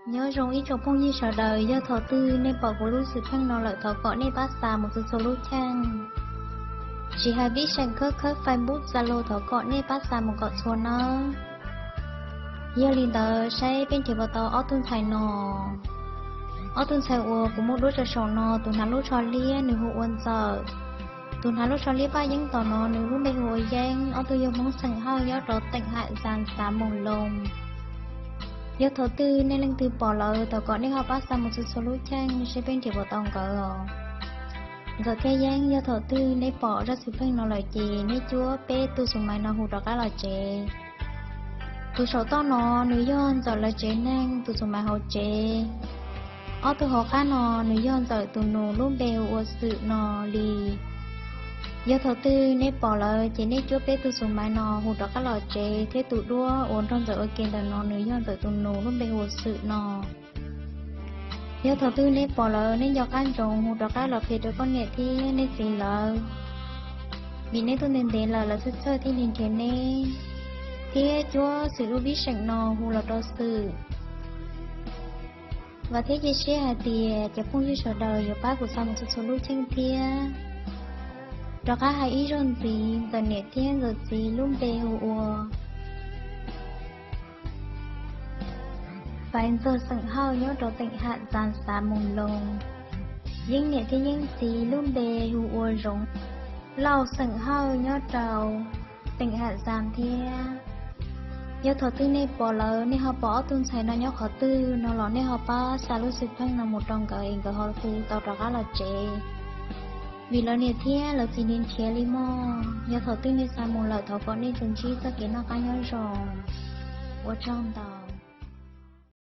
Nyob zoo ib tsoom phooj ywg sawv daws, yog thaum twg nej pom kuv lub xwm txheej no lawm thov kom nej pab xa mus txhua txhua lub cheej. Tsis hais Vib Seem khawb khawb Facebook Zalo thov kom nej pab xa mus kom txhua nawb. Yog li ntawd saib peb nrhiav puas tau ob tug ntxhais no. Ob tug ntxhais uas kuv muab duab rau saum no, tus hnav lub tsho liab nws hu ua Ntxawm. Tus hnav lub tsho liab paj yeeb tom no nws lub npe hu ua Yeeb, ob tug yog Hmoob xeem Hawj nyob rau teem Ham Zas xav Moos Loo. Yog thaum twg nej leej twg pom lawm thov kom nej ho pab xa mus txhua txhua lub cheej saib peb nrhiav puas tau nkawd os. Ntxawm thiab Yeeb, yog thaum twg neb pom zaj xwm txheej no lawm ces neb cuab peb tug xus mais no hu rov qab los tsev. Tus saum toj no nws yog Ntxawm lawv tsev neeg tus xus mais hauv tsev. Ob tug hauv qab no nws yog Ntxawm tus nus lub npe hu ua Xwm no li. Yog thaum twg neb pom lawm ces neb cuab peb tug xus mais no hu rov qab los tsev thiab tus duab uas nrog Ntxawm ua ke ntawm no nws yog Ntxawm tus nus lub npe hu ua Xwm no. Yog thaum twg neb pom lawm neb nco qab ntsoov hu rov qab los qhia rau koj niam thiab nej txiv lawv, vim neb tuaj ntev ntev lawm lawv txhawj txhawj thiaj li nrhiav neb. Thiab cuab Xwm lub Vib Seem no hu los rau Xwm. Vam thiab cia siab hais tias cov phooj ywg sawv daws yuav pab kuv xa mus txhua txhua lub cheej thiab. Rov qab hais ib zaug ntxiv, Ntxawm niam thiab Ntxawm txiv lub npe hu ua Faiv Ntxawg xeem Hawj nyob rau teem Ham Zas xav Moos Loo. Yeeb niam thiab Yeeb txiv lub npe hu ua Zoov Lauj xeem Hawj nyob rau teem Ham Zas thiab. Yog thaum twg nej pom lawm nej ho pom ob tug ntxhais no nyob qhov twg no los nej ho pab xa lub xwm txheej no mus rau nkawd es nkawd ho hu tau rov qab los tsev. Vim lawv niam thiab lawv txiv nrhiav nrhiav li mog. Yog thaum twg nej xa mus lawm thov kom nej tsuas ntsib txoj kev noj qab nyob zoo. Ua tsaug ntau.